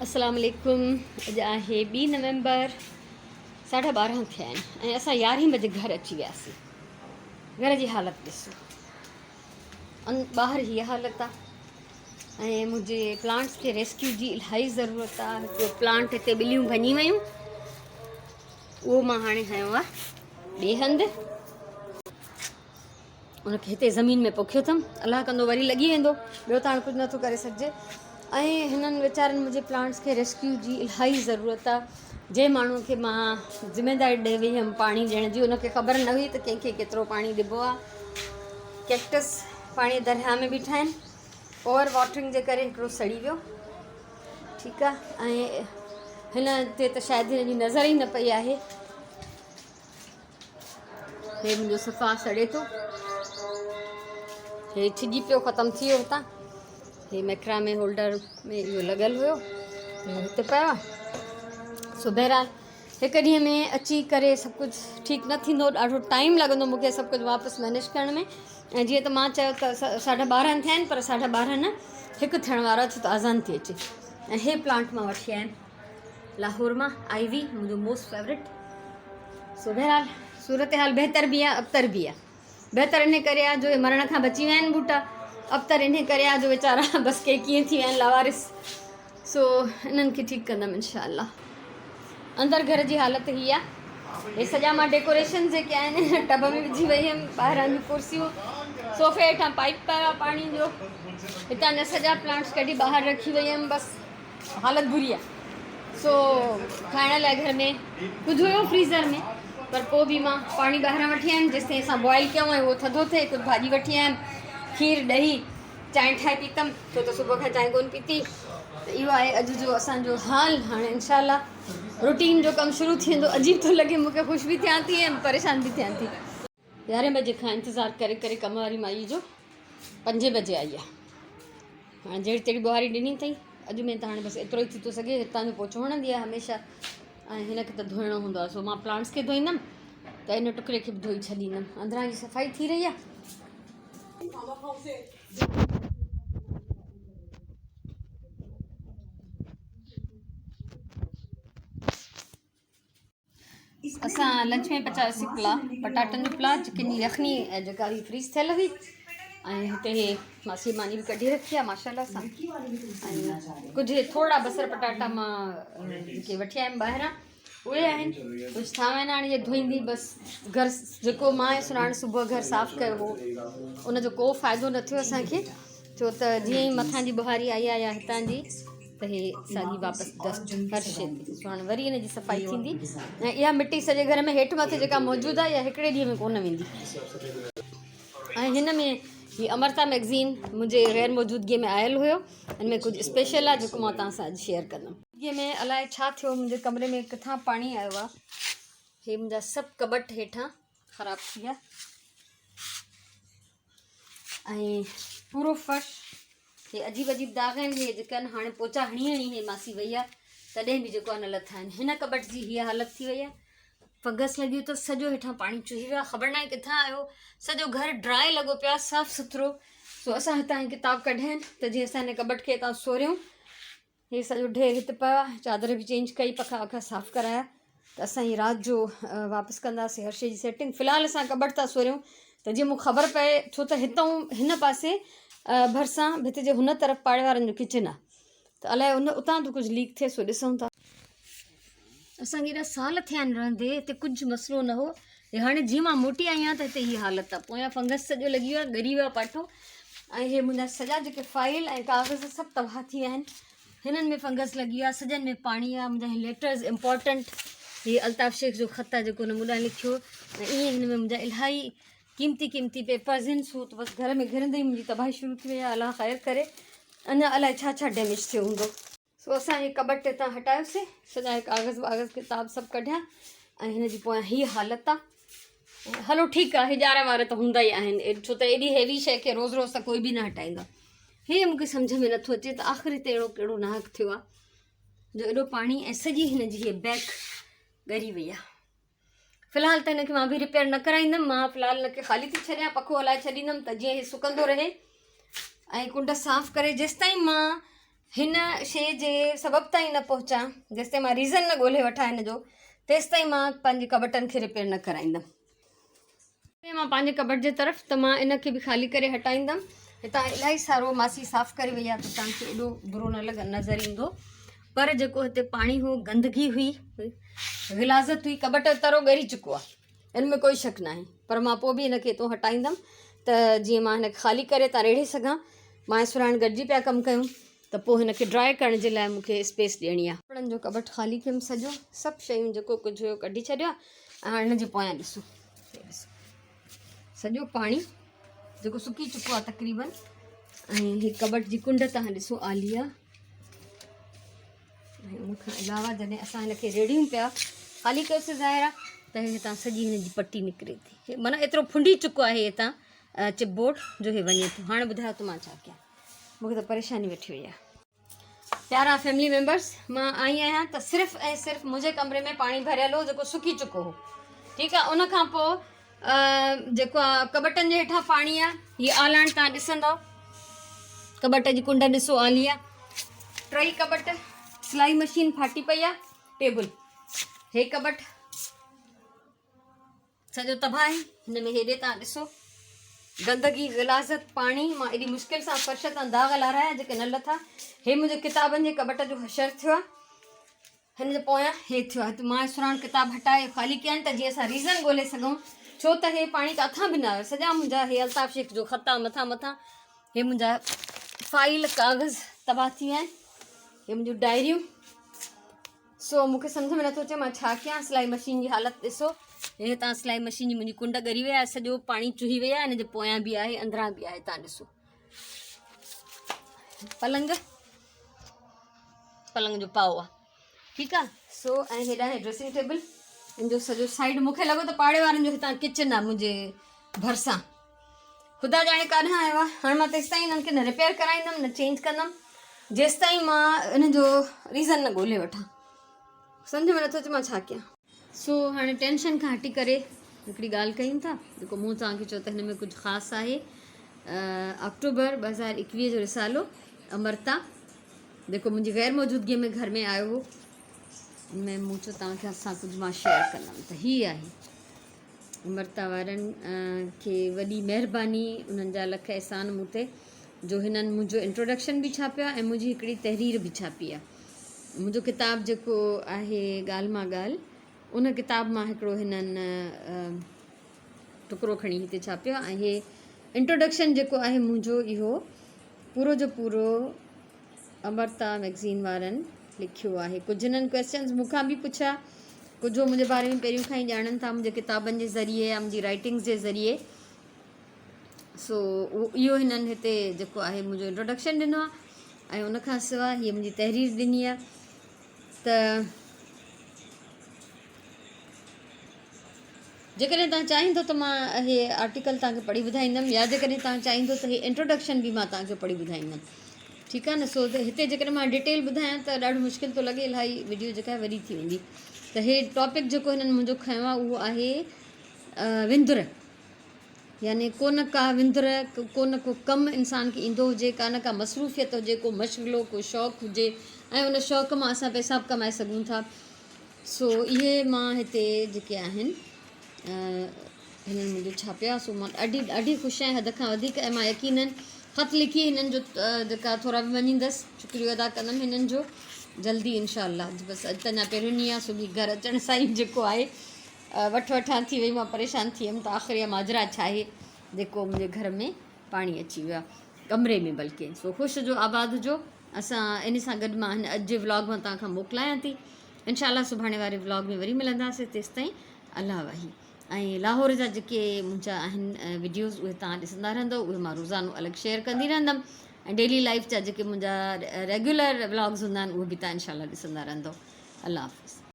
السلام عليڪم اڄ آهي ٻي نومبر ساڍا 12 ٿيا آهن ۽ اسان يارهين بجي گهر اچي وياسين. گهر جي حالت ڏسو، ٻاهر هيء حالت آهي ۽ منهنجي پلانٽس کي ريسڪيو جي الاهي ضرورت آهي. هڪ پلانٽ هتي ٻليون ڀڃي ويون، اهو مان هاڻي هنيو آهي ٻئي هنڌ، ان کي هتي زمين ۾ پوکيو اٿم، الله ڪندو وري لڳي ويندو، ٻيو ته هاڻي ڪجهه نٿو ڪري سگهجي. ۽ هنن ويچارن منهنجي پلانٽس کي ريسڪيو جي الاهي ضرورت آهي. جنهن ماڻهو کي مان ذميداري ڏئي وئي هيم پاڻي ڏيڻ جي، ان کي خبر نه هئي ته ڪنهن کي ڪيترو پاڻي ڏبو آهي. ڪيڪٽس پاڻي درياهه ۾ بيٺا آهن، اوور واٽرنگ جي ڪري هڪڙو سڙي ويو. ٺيڪ آهي، ۽ هن تي ته شايد هن جي نظر ئي نه پئي آهي. هي منهنجو صفا سڙي ٿو، هي ڇڄي پيو، ختم ٿي ويو هتان. هي ميڪرامي هولڊر ۾ اهو لڳل هيو، اهو هتي پيو آهي. سو بهرحال هڪ ڏينهن ۾ اچي ڪري سڀ ڪجهه ٺيڪ نه ٿيندو، ڏاڍو ٽائيم لڳندو مون کي سڀ ڪجهه واپس مينيج ڪرڻ ۾. ۽ جيئن ته مان چيو ته ساڍا 12 ٿيا آهن، پر ساڍا 12 نه، هڪ ٿيڻ وارو آهي، ڇو ته اذان ٿي اچي. ۽ هي پلانٽ مان وٺي آيم لاهور مان، آئي وي منهنجو موسٽ فيورٽ. سو بهرحال صورتحال بهتر به آهي ابتر به آهي. بهتر انهي ڪري آهي جو مرڻ کان بچي ويا آهن ٻوٽا، ابتر انهي ڪري آهي جو ويچارا بس ڪي ڪيئن ٿي ويا آهن لاوارث. سو انهن کي ٺيڪ ڪندم انشاء الله. اندر گهر جي حالت هي آهي. هي سڄا مان ڊيڪوريشن جيڪي آهن ٽب ۾ وجهي وئي هيم، ٻاهران جون ڪرسيون، صوفي هيٺان پائپ پيو آهي پاڻي جو، هتان جا سڄا پلانٽس ڪڍي ٻاهر رکي وئي هيم، بس حالت بري آهي. سو کائڻ لاء گهر ۾ ڪجهه هيو فريزر ۾، پر پوء به مان پاڻي ٻاهران وٺي آيم، جيستائين اسان بوائل ڪيون ۽ اهو ٿڌو ٿئي. ڪجهه ڀاڄي وٺي آيم، کير ڏهي چانهه ٺاهي پيتم، ڇو ته صبح کان چانهه ڪونه پيتي. ته اهو آهي اڄ جو اسان جو حال. هاڻي انشاء الله روٽين جو ڪم شروع ٿي ويندو. عجيب ٿو لڳي مون کي، خوش به ٿيان ٿي ۽ پريشان به ٿيان ٿي. يارهين بجي کان انتظار ڪري ڪري ڪم واري مائي جو پنجين بجي آئي آهي. هاڻي جهڙي تهڙي ٻهاري ڏني اٿئي اڄ ۾ ته هاڻي بس ايترو ئي ٿي ٿو سگهي. هتان جو پوچو هڻندي آهي هميشه ۽ هن کي ته ڌوئڻو هوندو آهي، سو مان پلانٽس کي ڌوئيندم ته ان ٽڪري کي به ڌوئي ڇڏيندم. اندران جي صفائي ٿي رهي آهي. اسان لنچ ۾ پچايوسين پلاء، پٽاٽن جو پلاء، چڪن جي يخني جيڪا هئي فريز ٿيل هئي، ۽ هتي هي ماسي ماني به ڪڍي رکي آهي ماشاءالله سان. ۽ ڪجهه ٿورا بصر پٽاٽا مان جيڪي وٺي آيم ٻاهران اهي آهن، ڪجهه ٿانو آهن. هاڻي اهي ڌوئيندي بس. گهر جيڪو مان ۽ سراڻ صبح گهر صاف ڪيو هو ان جو ڪو فائدو نه ٿيو اسانکي، ڇو ته جيئن ئي مٿان جي ٻهاري آئي آهي يا هتان جي ته هي ساڳي واپس ڊسٽ هر شيء تي. سو هاڻي وري ان جي صفائي ٿيندي ۽ اها مٽي سڄي گهر ۾ هيٺ مٿي جيڪا موجود آهي اها هڪڙي ڏينهن ۾ ڪونه ويندي. ۽ هن ۾ هي امرتا ميگزين منهنجي غير موجودگيء ۾ آيل هيو، ان ۾ ڪجهه اسپيشل آهي جيڪو مان توهان سان اڄ شيئر ڪندم. ۾ الائي ڇا ٿيو، منهنجي ڪمري ۾ ڪٿان پاڻي آيو آهي، هي منهنجا سڀ ڪٻٽ هيٺان خراب ٿي ويا ۽ پورو فرش هي عجيب عجيب داغ آهن. هي جيڪا آهن هاڻي پوچا هڻي هڻي هي ماسي وئي آهي تڏهن به جيڪو آهي نه لٿا آهن. هن ڪٻٽ جي هيء حالت ٿي وئي آهي، فنگس لڳي اٿس، سڄو هيٺان پاڻي چوهي ويو آهي، خبر ناهي ڪٿان آيو. سڄو گهر ڊرائي لڳو پيو آهي، صاف سٿرو. سو اسان هتان هي ڪتاب ڪڍيا آهن ته جيئن اسان هن ڪٻٽ کي هتان سوريون. هي سڄو ڍير هت پيو آهي، چادر به چينج ڪئي، پکا وکا صاف ڪرايا ته اسان هي رات جو واپس ڪنداسين هر شي جي سيٽنگ. في الحال اسان ڪٻٽ ٿا سوريون ته جيئن مون خبر پئي، ڇو ته هتئون هن پاسي ڀرسان ڀت جي هن طرف پاڙي وارن جو ڪچن آهي ته الائي ان اتان ٿو ڪجهه ليڪ ٿئي، سو ڏسون ٿا. اسان کي ايڏا سال ٿيا آهن رهندي، هتي ڪجهه مسئلو نه هو. هي هاڻي جيئن مان موٽي آئي آهيان ته هتي هي حالت آهي، پويان فنگس سڄو لڳي ويو آهي، ڳري ويو آهي پاٺو. ۽ هي منهنجا سڄا جيڪي فائل ۽ ڪاغذ سڀ تباهه ٿي ويا آهن، هنن ۾ فنگس لڳي ويو آهي، سڄن ۾ پاڻي آهي. منهنجا هي ليٽرز امپورٽنٽ، هي الطاف شيخ جو خط آهي جيڪو هن مون ڏانهن لکيو، ۽ ائين هن ۾ منهنجا الاهي قيمتي قيمتي پيپرز آهن. سو ته بس گهر ۾ گهرندي ئي منهنجي تباهي شروع ٿي وئي آهي. الله خير ڪري، اڃا الائي ڇا ڇا ڊيميج ٿيو هوندو. سو اسان هي ڪٻٽ هتان هٽايوسين، سڄا هي ڪاغذ واغذ ڪتاب سڀ ڪڍيا ۽ هن جي پويان هي حالت آ. هلو ٺيڪ آ، هجارا وارا ته هوندا ئي آهن، ڇو ته ايڏي هيوي شيء کي روز روز ته ڪوئي به نه هٽائيندو. هي مون کي سمجهه ۾ نٿو اچي ته آخر هتي اهڙو ڪهڙو ناحق ٿيو آ جو ايڏو پاڻي ۽ سڄي هن جي هيء بيڪ ڳري وئي آ. في الحال ته هن کي مان به رپيئر نه ڪرائيندم، مان في الحال هن کي خالي ٿي ڇڏيان، پکو هلائي ڇڏيندم ته جيئن هي سڪندو رهي ۽ ڪنڊ صاف ڪري. جيستائين مان هن شيء جي سبب تائين نه پهچان، جيستائين مان ريزن نه ڳولهي وٺان هن جو، تيستائين مان پنهنجي ڪٻٽن کي رپيئر نه ڪرائيندم. مان پنهنجي ڪٻٽ جي طرف ته مان ان کي به خالي ڪري هٽائيندم. هتان الاهي سارو ماسي صاف ڪري وئي آهي ته توهان کي ايڏو برو نه لڳ نظر ايندو، پر جيڪو هتي پاڻي هو، گندگي هئي، غلاظت هئي، ڪٻٽ جو ترو ڳري چڪو آهي، ان ۾ ڪوئي شڪ ناهي، پر مان پوء به هن کي هتو هٽائيندم ته جيئن مان هن کي خالي ڪري هتان ريڙهي سگهان. مان ۽ سرهاڻ گڏجي پيا ڪم ڪيون ته پوء هن کي ڊرائي ڪرڻ جي لاء مون کي اسپيس ڏيڻي آهي. ڪپڙن جو ڪٻٽ خالي ڪيم، سڄو سڀ شيون جيڪو ڪجهه هيو ڪڍي ڇڏيو آهي. ۽ هاڻي هن جي پويان ڏسو، هي ڏسو سڄو پاڻي جيڪو سڪي چڪو آهي تقريبن. ۽ هي ڪٻٽ جي ڪنڊ تان ڏسو آلي آهي. ۽ ان کان علاوه جڏهن اسان هن کي ريڙهيون پيا، خالي ڪيوسي ظاهر آهي ته هتان سڄي هن جي پٽي نڪري ٿي، معنيٰ ايترو ڦنڊي چڪو آهي هتان چپ بورڊ جو هي وڃي ٿو. هاڻي ٻڌايو ته مان ڇا ڪيان، مونکي ته پريشاني وٺي وئي آهي. پيارا فيملي ميمبرس، مان آئي آهيان ته صرف ۽ صرف منهنجي ڪمري ۾ پاڻي ڀريل هو جيڪو سڪي چڪو هو، ٺيڪ آهي. ان کان پوء جيڪو ڪٻٽن جي هيٺان پاڻي آهي، هي آلاڻ تان ڏسندو، ڪٻٽ جي ڪنڊ ڏسو آلي آهي، ٽئي ڪٻٽ، سلائي مشين ڦاٽي پئي آهي، ٽيبل، هي ڪٻٽ سڄو تباهه آهي. هن ۾ هيڏي تان ڏسو گندگي، غلاظت، پاڻي. مان ايڏي مشڪل سان فرش تان داغ لارايا جيڪي نه لٿا. هي منهنجي ڪتابن جي ڪٻٽ جو حشر ٿيو آهي، هن جي پويان هي ٿيو آهي. مان سراڻ ڪتاب هٽائي خالي ڪيا آهن ته جيئن اسان ريزن ڳولي سگهون، ڇو ته هي پاڻي ڪاٿان به نه آيو. سڄا منهنجا هي الطاف شيخ جو خط آهي مٿان مٿان، هي منهنجا فائل ڪاغذ تباهه ٿي ويا آهن، هي منهنجون ڊائريون. سو مون کي سمجهه ۾ نٿو اچي مان ڇا ڪيان. سلائي مشين جي حالت ڏسو، هي هتان سلائي مشين جي منهنجي ڪنڊ ڳري وئي آهي، سڄو پاڻي چهي وئي آهي، هن جي پويان به آهي، اندران به آهي. تان ڏسو پلنگ، پلنگ جو پاؤ آهي، ٺيڪ آهي. سو ۽ هيڏانهن ڊريسنگ ٽيبل، ان جو سڄو سائيڊ مون کي لڳو ته پاڙي وارن جو هتان ڪچن آهي منهنجي ڀرسان، خدا ڄاڻي ڪاڏانهن آيو آهي. هاڻي مان تيستائين انهن کي نه رپيئر ڪرائيندم نه چينج ڪندم جيستائين مان ان جو ريزن نه ڳولي وٺان. سمجهه ۾ نٿو اچي مان ڇا ڪيان. سو هاڻي ٽينشن کان هٽي ڪري هڪڙي ڳالهه ڪيون ٿا، جيڪو مون توهان کي چيو ته هن ۾ ڪجهه خاص آهي. آڪٽوبر 2021 جو رسالو امرتا جيڪو منهنجي غير موجودگيء ۾ گهر ۾ آيو هو، ان ۾ مون چيو توهان کي سان ڪجهه مان شيئر ڪندم ته هي آهي. امرتا وارن کي وڏي مهرباني، انهن جا لک احسان مون تي جو هنن منهنجو انٽروڊڪشن به ڇاپيو آهي ۽ منهنجي هڪڙي تحرير به ڇاپي آهي. منهنجو ڪتاب جيڪو آهي ڳالهه مان ڳالهه، ان ڪتاب مان هڪڙو هنن ٽڪرو کڻي هتي ڇاپيو آهي ۽ هي انٽروڊڪشن جيڪو آهي منهنجو اهو پورو جو پورو امرتا مئگزين وارن لکيو آهي. ڪجهه هنن ڪويسچنز مون کان به پڇيا، ڪجهه هو منهنجي باري ۾ پهريون کان ئي ڄاڻن ٿا منهنجي ڪتابن جي ذريعي يا منهنجي رائٽنگز جي ذريعي. سو اهو هنن هتي جيڪو آهي منهنجو انٽروڊڪشن ڏنو آهي ۽ ان کان سواء هيء منهنجي تحرير ڏني آهي ته جيڪڏهن توهان چاهيندو ته مان اهي آرٽيڪل توهان کي پڙهي ٻڌائيندم يا جيڪڏهن توهان چاهيندو ته هي انٽروڊڪشن به مان توهان کي پڙهي ٻڌائيندم، ٺيڪ آهي نه. سو هتي جيڪڏهن مان ڊيٽيل ٻڌايان ته ڏاڍو مشڪل ٿو لڳي، الاهي وڊيو جيڪا آهي وڏي ٿي ويندي. ته هي ٽاپڪ جيڪو هنن منهنجو کنيو آهي اهو آهي وندر، يعني ڪو نه ڪا وندر، ڪو نه ڪو ڪم انسان کي ايندو هجي، ڪا نه ڪا مصروفيت هجي، ڪو مشغلو، ڪو شوق هجي ۽ ان شوق مان اسان پئسا به ڪمائي سگهون ٿا. سو اهي مان هتي جيڪي آهن هنن منهنجو ڇاپيا، سو مان ڏاڍي ڏاڍي خوش آهيان حد کان وڌيڪ ۽ مان يقينن خط لکي هنن جو جيڪا ٿورا به مڃيندس، شڪريو ادا ڪندم هنن جو جلدي انشاء الله. بس اڄ ته اڃا پهريون ڏينهن آهي، سو به گهر اچڻ سان ئي جيڪو آهي وٺ وٺان ٿي وئي، مان پريشان ٿي ويم ته آخر اها ماجرا ڇا آهي جيڪو منهنجي گهر ۾ پاڻي اچي ويو آهي، ڪمري ۾ بلڪه. سو خوش هجو آباد هجو. اسان ان سان گڏ مان هن اڄ جي ولاگ مان توهان کان موڪلايان ٿي. انشاء الله سڀاڻي واري ولاگ ۾ وري ملنداسين، تيستائين الله واهي. ۽ لاهور جا جيڪي منهنجا آهن وڊيوز اهي توهان ڏسندا رهندو، اهي مان روزانو الڳ شيئر ڪندي رهندم ۽ ڊيلي لائف جا جيڪي منهنجا ريگيولر ولاگز هوندا آهن اهي به توهان انشاء الله ڏسندا رهندو. الله حافظ.